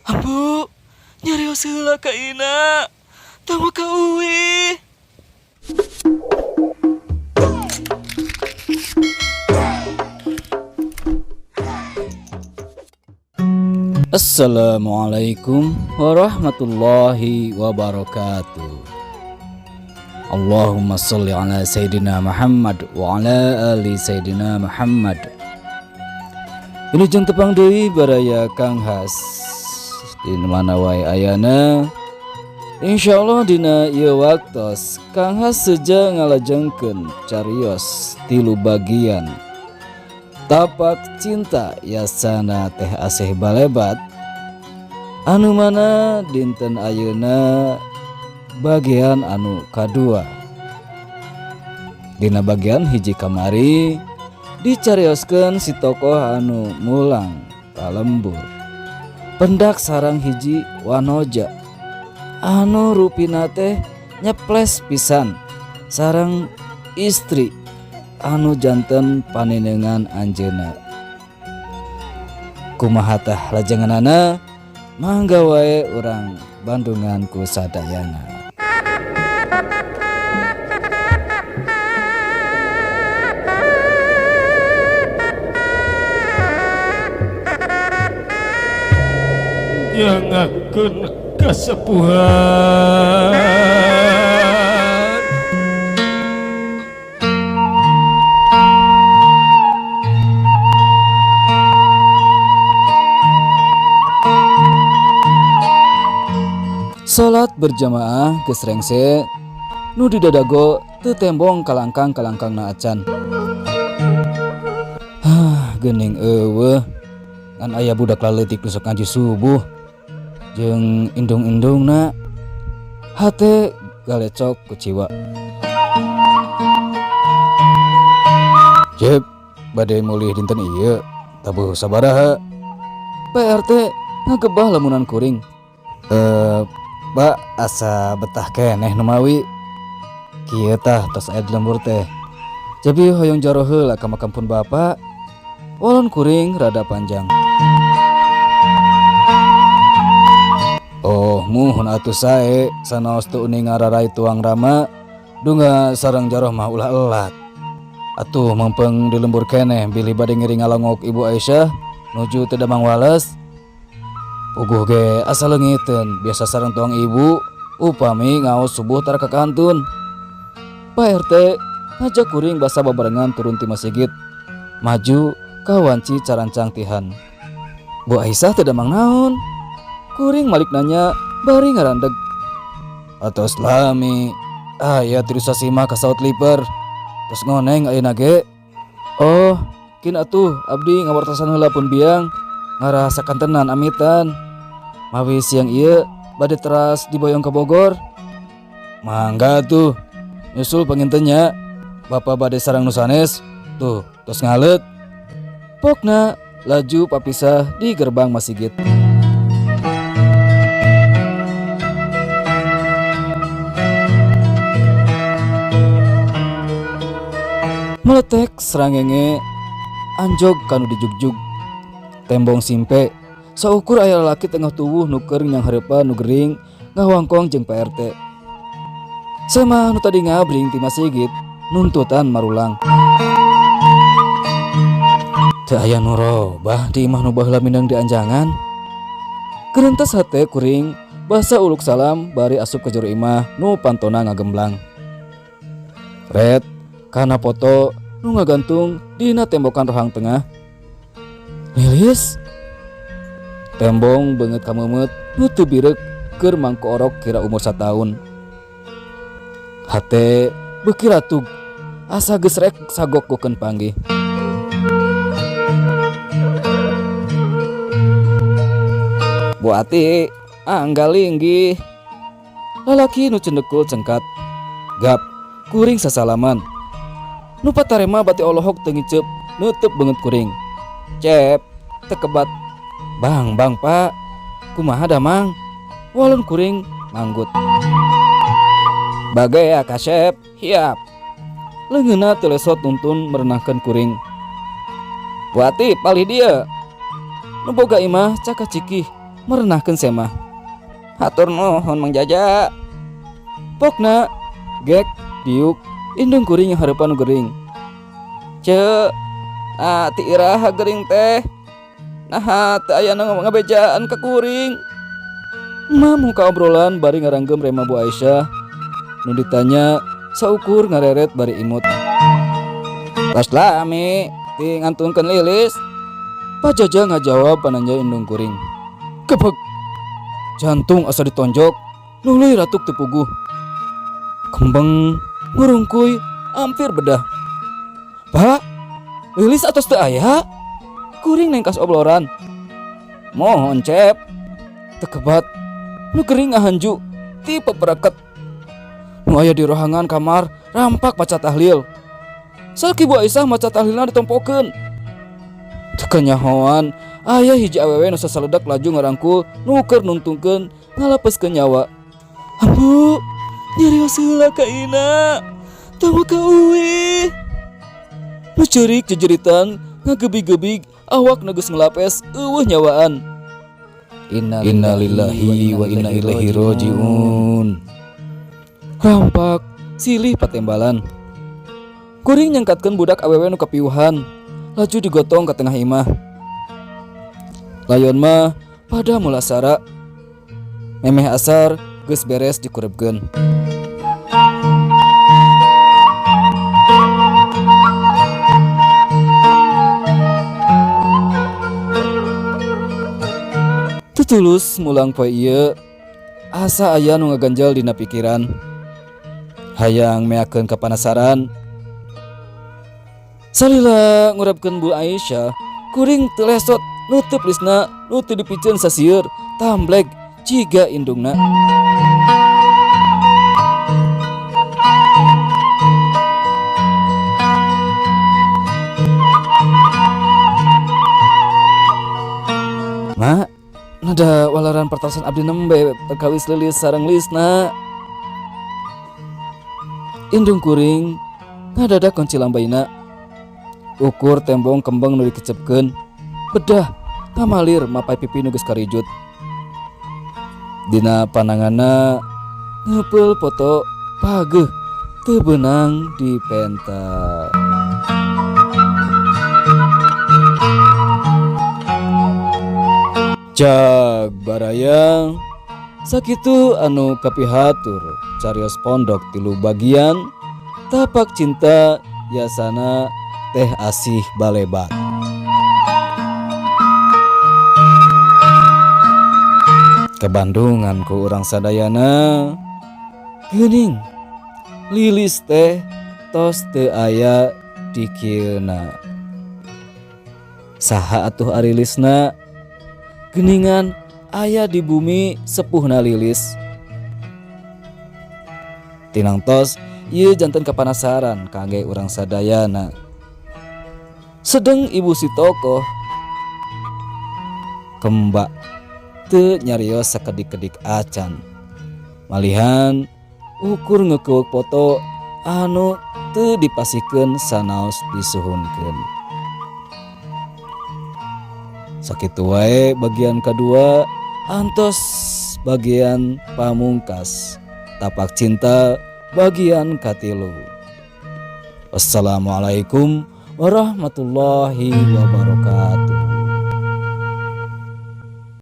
Ambu, nyarios heula ka Ina. Tong ka uwih. Assalamualaikum warahmatullahi wabarakatuh. Allahumma sholli ala Sayyidina Muhammad wa ala ali Sayyidina Muhammad. Wilujeng tepang deui baraya Kang Has di mana wae ayana. Insyaallah dina ieu waktos Kang Has seja ngalajengkeun carios tilu bagian Tapak Cinta Yasana Teh Asih Balebat, anu mana dinten ayeuna bagian anu kadua. Dina bagian hiji kamari dicarioskeun si tokoh anu mulang ka lembur pendak sarang hiji wanoja anu rupina teh nyeples pisan sareng istri anu janten panenengan anjeunna. Kumaha tah lajenganana? Mangga wae urang bandungan ku sadayana. Nyangakeun kasepuhan. Salat berjamaah geus rengse nu didadago teu tembong kalangkang-kalangkangna acan. Hah, geuning eueuh ngan aya budak laleutik nu sok ngaji subuh jeung indung-indungna, hate galecok kuciwa. Cep, bade mulih dinten ieu tabuh sabaraha? Pak RT ngagebah lamunan kuring. Pak, asa betah keneh numawi. Kieu tah tos aya di lembur teh. Jadi hoyong jaro heula ka makam pun bapak. Walon kuring rada panjang. Oh, muhun atuh sae sanaos teu uning ngararai tuang rama dunga sareng jaroh mah ulah elat. Atuh mempeng di lembur keneh bilih bade ngiring ngalongok Ibu Aisyah nuju teu damang wales. Puguh ge asa leungiteun biasa sareng tuang ibu upami ngaos subuh tara ka kantun. Pak RT ngajak kuring basa babarengan turun ti masjid maju ka wanci carancang tihan. Bu Aisyah teu damang naon? Kuring malik nanya bari ngarandeg. Atos lami aya tilu sasih mah kasaut liper. Tos ngoneng ayeuna ge. Oh, kin atuh abdi ngawartosan heula pun biang ngarah sakantenan amitan. Mawi siang ieu bade teras diboyong ke Bogor. Mangga tuh nyusul pangintennya. Bapak bade sareng nu sanes tuh tos ngaleut. Pokna laju papisah di gerbang masjid. Meletek serangenge anjog kanu dijugjug. Tembong simpe saukur aya lalaki tengah tubuh nu keur nyanghareupan nu gering ngawangkong jeung Pak RT. Semah nu tadi ngabring ti masjid nuntutan marulang. Teu aya nu robah di imah nu baheula mindeng di anjangan. Gerentes hate kuring basa uluk salam bari asup ke jero imah nu pantona ngagemblang. Red kana foto nu ngagantung dina tembokan rohang tengah. Lilis tembong beungeut kameumeut nu teu bireuk keur mangku orok kira umur sataun. Hate beuki ratug asa geus rek sagok gokeun panggih. Bu Ati anggal linggih. Lalaki nu cendekul cengkat. Gap kuring sasalaman. Nu patarema bati olohok teu ngiceup neuteub beungeut kuring. Cep tekebat. Bang bang pak, kumaha damang? Walon kuring manggut. Bagai ya kasep, hiap. Leungeunna teu lesot nuntun merenahkeun kuring. Bu Ati palih dieu. Nu boga imah cakacikih merenahkeun semah. Hatur nuhun Mang Jaja. Pokna gek diuk indung kuring hareupan nu gering. Ceu, ah ti iraha gering teh. Naha teu aya nu ngabejaan ka kuring. Emak muka obrolan bari ngaranggem rema Bu Aisyah. Nu ditanya saukur ngareret bari imut. Tos lami ti ngantunkeun Lilis. Pak Jaja ngajawab pananja indung kuring. Kepek. Jantung asa ditonjok, nuluy ratuk teu puguh. Kembeng ngurungkuy hampir bedah. Pak, Lilis atos teu aya? Kuring nengkas obloran. Mohon Cep. Teu kebat. Nu gering ngahanju ti pepereket. Nu aya di rohangan kamar rampak maca tahlil. Salaki Bu Aisyah maca tahlilna ditompokeun. Teu kanyahoan aya hiji awewe nu sasaledak laju ngarangkul nu keur nungtungkeun ngalepeskeun nyawa. Ambu, nyarios heula ka Ina. Tong ka uwih. Nu ceurik jejeritan ngagebig-gebig awak nu geus ngelapes eueuh nyawaan. Innalillahi wa inna ilaihi rajiun. Rampak silih patembalan. Kuring nyangkatkeun budak awewe nu kapiuhan, laju digotong ka tengah imah. Layon mah pada mulasara. Memeh asar geus beres dikurebkeun. Tutulus mulang poe ieu asa aya nu ngaganjel dina pikiran. Hayang meakeun kapanasaran. Salila ngurapkeun Bu Aisyah, kuring teu lesot nutup lisna nu teu dipiceun sasieur tambleg jiga indungna. Ma, nada walaran pertasan abdi nembe perkawis Lilis sareng Lisna. Indung kuring ngadadak kunci lambaina. Ukur tembong kembang nu dikecepkeun. Bedah ngamalir mapai pipi nu geus karijut. Dina pananganna ngeupeul foto pageuh teu beunang dipenta. Jag barayang sakitu anu kapihatur carios pondok tilu bagian tapak cinta yasana teh asih balebat. Kebandungan ku urang sadayana geuning Lilis teh tos teu aya di kieuna. Saha atuh ari Lisna? Geningan aya di bumi sepuhna Lilis. Tinangtos ieu janten kapanasaran kangge urang sadayana. Sedeng ibu si tokoh kembak teu nyarios sakedik-kedik acan. Malihan ukur ngeukeuk foto anu teu dipasihkeun sanaos disuhunkeun. Sakitu wae bagian kadua antos bagian pamungkas tapak cinta bagian katilu. Wassalamualaikum warahmatullahi wabarakatuh.